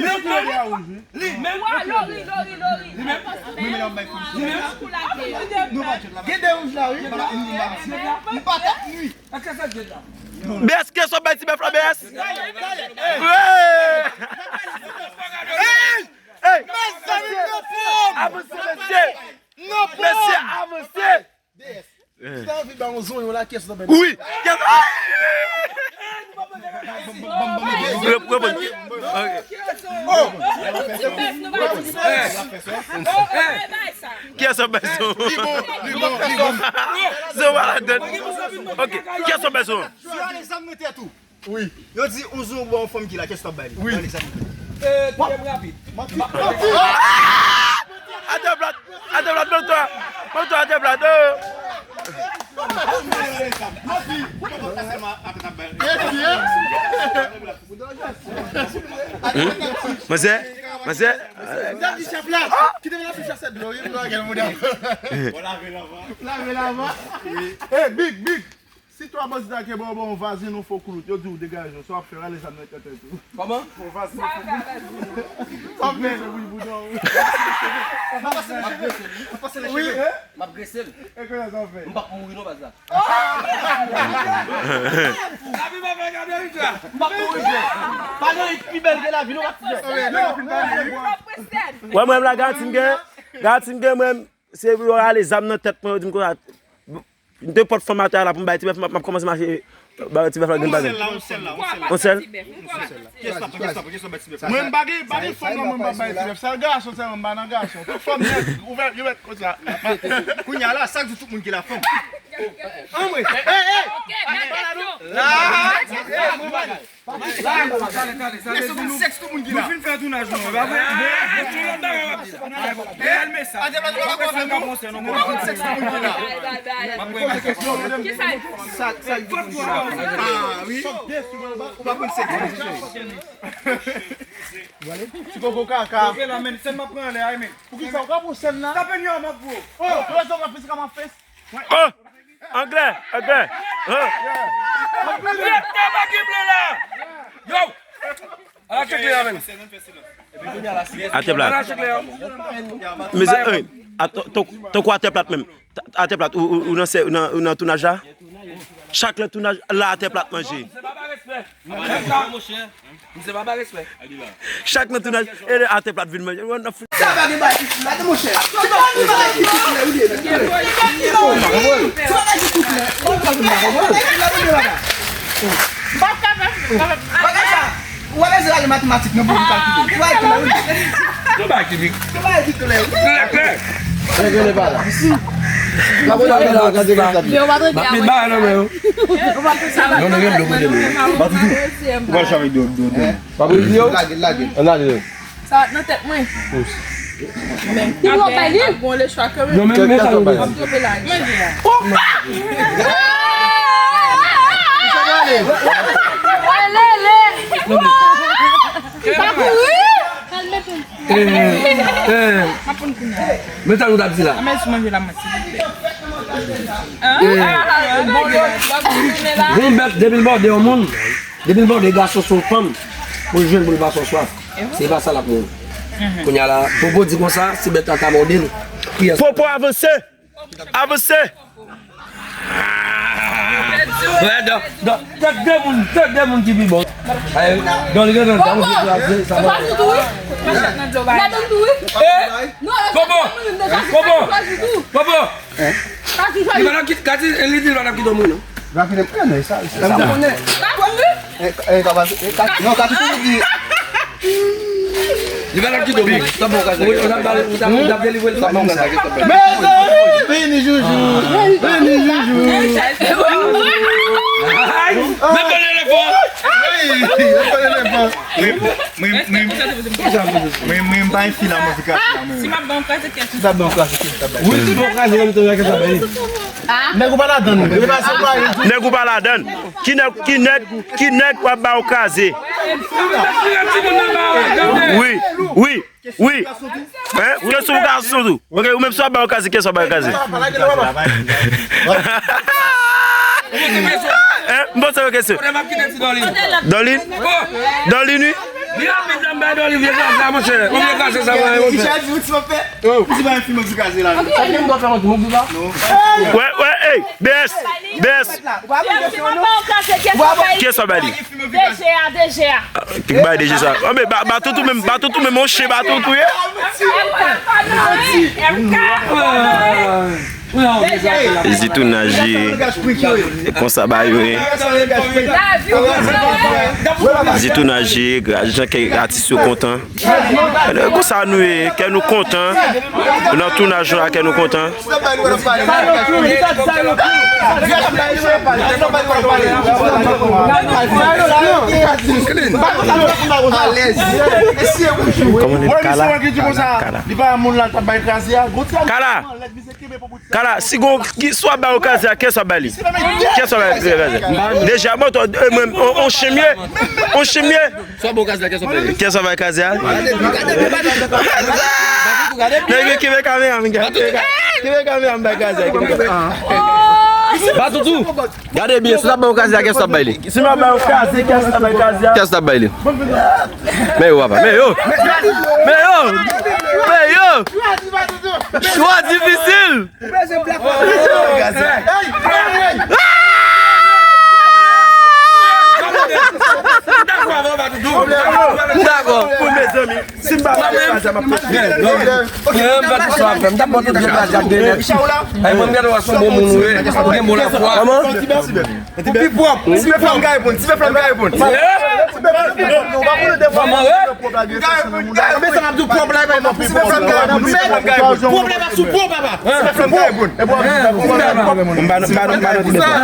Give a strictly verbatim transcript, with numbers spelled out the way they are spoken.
Li menm. Li menm. Lori, Lori, Lori. Li menm. Li menm. Li menm. Gen de wouj la, wi. M pa t ap nwi. Èske sa jwèt la? B S, kiyès w ap bay ti bèf la, B S? Hey! Hey! Mezanmi, mesye! Avanse, mesye! Mesye, avanse! B S, si w ta anvi ba yon zonyon la, kiyès w ap bay? Wi! Kiyès? Reponn. Ok. Oh! Kiyès w ap bay zonyon? Li bon, li bon, li bon. Zonyon pa ladann. Ok. Kiyès w ap bay zonyon? Si w ale zam nan tèt ou. Wi. Yo di yon zonyon ba yon fanm ki la, kiyès w ap bay li? Wi. Yon egzanp. Atè plat, atè plat, ban m twa, ban m twa atè plat, oh. Manzè, manzè. Kite m nan ficha sèt dlo, wi, m lage l mouda. Lave l avan. Lave l avan. Hey, Big, Big. Si twa bandi ta kenbe w, ba w yon vazin, yon fo koulout, yo di w degaje w, sa w ap fè, rale zam nan tèt ou. Kòman? Yon vazin, yon fo koulout. Sa w ap fè, se bouyi bouda w. M ap grese l, m ap pase l cheve. M ap grese l. E kounye a sa w fè? M p ap mouri non, baz la. Lavi pa fè gade wi, frè. M p ap mouri, frè. Pa gen anyen ki pi bèl ke lavi non, m ap ti frè. Wè mwen la, garanti m gen, garanti m gen mwen. Se pou yo rale zam nan tèt mwen, yo di m konsa, m te pot fanm atè a la pou m bay ti bèf, m ap, m ap kòmanse mache, ba ti bèf la grenn bagay. On sèl la, on sèl la, on sèl la. On sèl? Kiyès la, kiyès la, kiyès la bay ti bèf? Mwen, m pa gen, pa gen fanm nan mwen m ap bay ti bèf. Sèl gason sèlman, m pa nan gason. Tout fanm nèt, ouvè, yo mèt konsa. Kounye a la, sa k di tout moun ki la fanm? Anmwe. Hey, hey! La! Kèsyon pou sèks tout moun ki la. Nou fin fè tounaj nou, e pa vre? Bon, bon, se yon lòt bagay w ap di la. Reyèl mesaj. Mwen pa konn sèks tout moun ki la. Mwen pa konn sèks tout moun ki la. Mwen pa konn sèks tout moun ki la. Sa, sa, ah, wi. Ou pa konn sèks. Ti koko kaka. Ok, la, men, sèn m ap pran anlè, ay, men. Poukisa ou ka pran sèn la? Tape nyò m ap pran. Oh, ou wè sa w ap fè, se kòman w ap fè? Oh! Anglè, anglè. Hein? Yo, ala chèk li la, men. Atè plat. Ala chèk li a. Mezanmi, a, to-, to-, tankou atè plat menm. Atè plat, ou, ou, ou nan sè-, ou nan, ou nan tounaj la? Chak lè tounaj la, atè plat manje. Mwen menm sa, monchè. Misye pa bay respè. Chak nan tounaj, e lè atè plat vin manje. Sa pa gen bagay ki sou la, monchè. Sa pa gen bagay ki sou la, wi, men. Sa pa gen bagay ki sou la, wi, men. Bagay sa, ou wè lè se lage matematik nan pou nou kalkile. Ou wè ki la, wi. Nou pa ki big. Nou pa ki tou lè, wi. Klè, klè. Règle pa la. Yo pa trete avè. Yo pa trete avè. Non, non, gen dlo pou de nou. Ou pa jwe avèk dlo, dlo, dlo. Pa pou di yo? Lage, lage. Ann ale. Sa nan tèt mwen. Men. Ti dlo bay li. Bon, le chwa ke. Non, men, men sa nou bezwen. Manje a. Ale, ale. Pa kouri. Eh, eh. Men sa nou t ap di la. Mwen sou manje la, mwen, silvouplè. Eh. Yon bèt, depi l bòde yon moun, depi l bòde gason sou fanm, pou l jwenn pou l pa fè w swaf. Se pa sa l ap mouri. Kounye a la, Popo di konsa, si bèt la ta mòde l, kiyès? Popo avanse! Avanse! Wè, dan, dan, tèt de moun, tèt de moun ki pi bon. Ay, dan li gen dan, dan, sa va. Eh, Popo! Popo! Popo! Li pa nan kit, kati, li di li pa nan kit moun, non. Rafine, pran nan sa, sa, sa, sa, konnen. Eh, eh, kaba, eh, ka-, non, ka tou di. Li pa nan kit moun. Sa bon, ka sa. Ou t ap pale, ou t ap, ou t ap delivre l, sa bon, ka sa. Mezanmi, vini joujou. Vini joujou. Ay, men pale lè fò. Wi, men pale lè fò. Mwen, mwen, mwen, mwen, mwen, mwen pa yon fi la, mwen fi ka fi la, mwen. Si m ap ban yon kraze kèk. Si m ap ban yon kraze kèk, sa bay. Wi, si bon kraze, mwen, mwen, mwen, sa bay. Nèg ou pa ladann. Nèg ou pa ladann. Ki nèg, ki nèg, ki nèg w ap ba yon kraze? Wi, wi, wi. Hein? Kiyès ou gason tou? Ok, ou menm si w ap ba yon kraze, kiyès w ap ba yon kraze? Hein? M poze yon kesyon. Dolin? Dolin, wi. Bay dòl vye gaz la, monchè. Ou vye gaz sa, mwen, monchè. Wè, wè, ey, B S, B S. Kiyès w ap ba li? D G a, D G a. Ki bay D G sa? Anben, ba, ba toutou menm, ba toutou menm, monchè, ba toutou ye. Zitounaj ye, e konsa ba yo ye. Zitounaj ye, jan ke atis yo kontan. Konsa nou ye, kè nou kontan. Nan tounaj nou la, kè nou kontan. Kòman li, Kala? Kala. Kala. Kala, si gon ki swa ba yo kaze a, kiyès w ap ba li? Kiyès w ap ba li kaze a? Deja, bon, to, e, mwen, on, on chimye, on chimye. Swa ba yo kaze a, kiyès w ap ba li? Kiyès w ap ba li kaze a? Nèg yo ki vle kamera, men gade. Ki vle kamera, m bay kaze a. Batoutou. Gade byen, si w ap ba yo kaze a, kiyès w ap ba li? Si m ap ba yo kaze, kiyès w ap ba li kaze a? Kiyès w ap ba li? Men yo, papa, men yo. Men yo. Men yo. Men yo. Chwa difisil. Ou bezwen blak. Dakò. Si m pa pale fransè, m ap pete. Mwen, m pa tout sa ap fè. M t ap ba w tout vye blaze ak de nèt. Ay, mwen, m gade w a son bon moun ou ye. Ou gen bon lafwa. Kòman? Ou pi pwòp. Ti bèf la, m ka reponn. Ti bèf la, m ka reponn. Ti bèf la, m ka reponn. Ou pa konnen de fwa, mwen, pwòp la, gen sa, se moun. Mwen, sa m ap di w, pwòp la, e pa yon pwòp. Ti bèf la, m ka reponn. Pwòp la, m ap sou pwòp, papa. Ti bèf la, m ka reponn. E pwòp. M pa, m pa, m pa nan ti bèf la.